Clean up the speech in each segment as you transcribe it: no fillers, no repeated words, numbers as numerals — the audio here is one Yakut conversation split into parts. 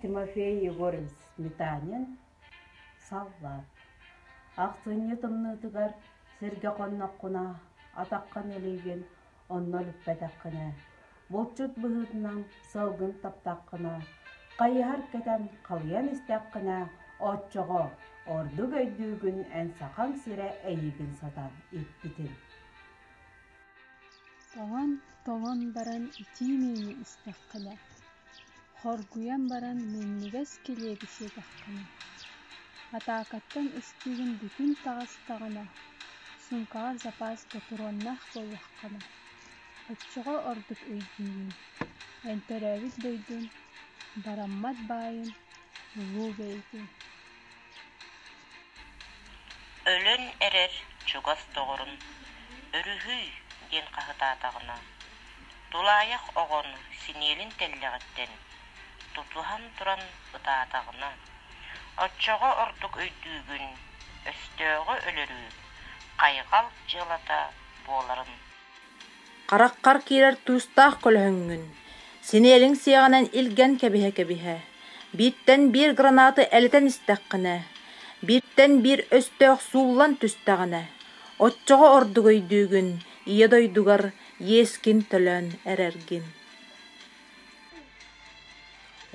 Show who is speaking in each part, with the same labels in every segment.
Speaker 1: Тимофей Егорович Сметанин Саллаат Ахсынньы тымныытыгар сиргэ хонноххуна, атаххын илиигин онно үлүппэтэххинэ, булчут быһыытынан сылгын таптаххына, хайыһар кэтэн халыйан истэххинэ, оччоҕо ордук өйдүүгүн эн Сахаҥ сирэ эйигин сатаан иппитин.
Speaker 2: Тоҥон, тоҥон баран итии миини истэххинэ, хоргуйан баран минньигэс килиэби сиэтэххинэ, атаакаттан ыстыыгын бүтүн таҕыстаҕына, суумкаҕар запас ботуруоннаах буоллаххына, оччоҕо ордук өйдүүгүн, эн төрөөбүт дойдуҥ бараммат баайын, улуу бэйэтин.
Speaker 3: Өлөн эрэр чугас доҕорун «Өрүһүй» диэн хаһытаатаҕына, тулаайах оҕону синиэлин тэллэҕиттэн тутуһан туран ытаатаҕына, оччоҕо ордук өйдүүгүн өстөөҕү өлөрүү хайҕал дьыалата буоларын.
Speaker 4: Хараххар киирэр туустаах көлөһүҥҥүн, синиэлиҥ сиэҕинэн илгэн кэбиһэ-кэбиһэ, бииртэн биир гранаты элитэн истэххинэ, бииртэн биир өстөөх сууллан түстэҕинэ, оччоҕо ордук өйдүүгүн Ийэ дойдугар иэскин төлөөн эрэргин.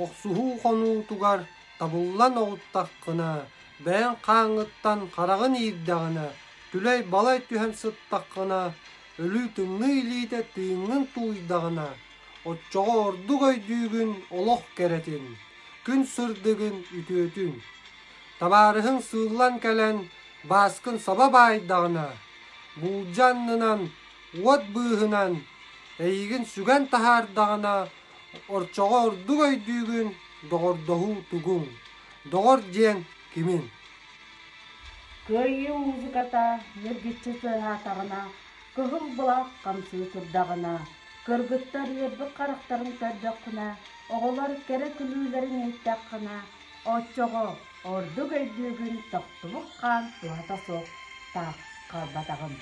Speaker 5: Охсуһуу хонуутугар табыллан оҕуттаххына, бэйэҥ хааҥҥыттан хараҕын иирдэҕинэ, түлэй-балай түһэн сыттаххына, өлүү тымныы илиитэ тыыҥҥын тууйдаҕына, оччоҕо ордук өйдүүгүн олох кэрэтин, күн сырдыгын үтүөтүн. Табаарыһыҥ сыыллан кэлэн бааскын саба баайдаҕына, буулдьа аннынан, уот быыһынан эйигин сүгэн таһаардаҕына, оччоҕо ордук өйдүүгүн доҕордоһуу тугуҥ, доҕор диэн кимин.
Speaker 1: Кыайыы музыката ньиргиччи тыаһаатаҕына, кыһыл былаах хамсыы турдаҕына, кыргыттар үөрбүт харахтарын көрдөххүнэ, оҕолор кэрэ күлүүлэрин иһиттэххинэ, оччоҕо ордук өйдүүгүн тохтубут хаан туһата суох таах хаалбатаҕын.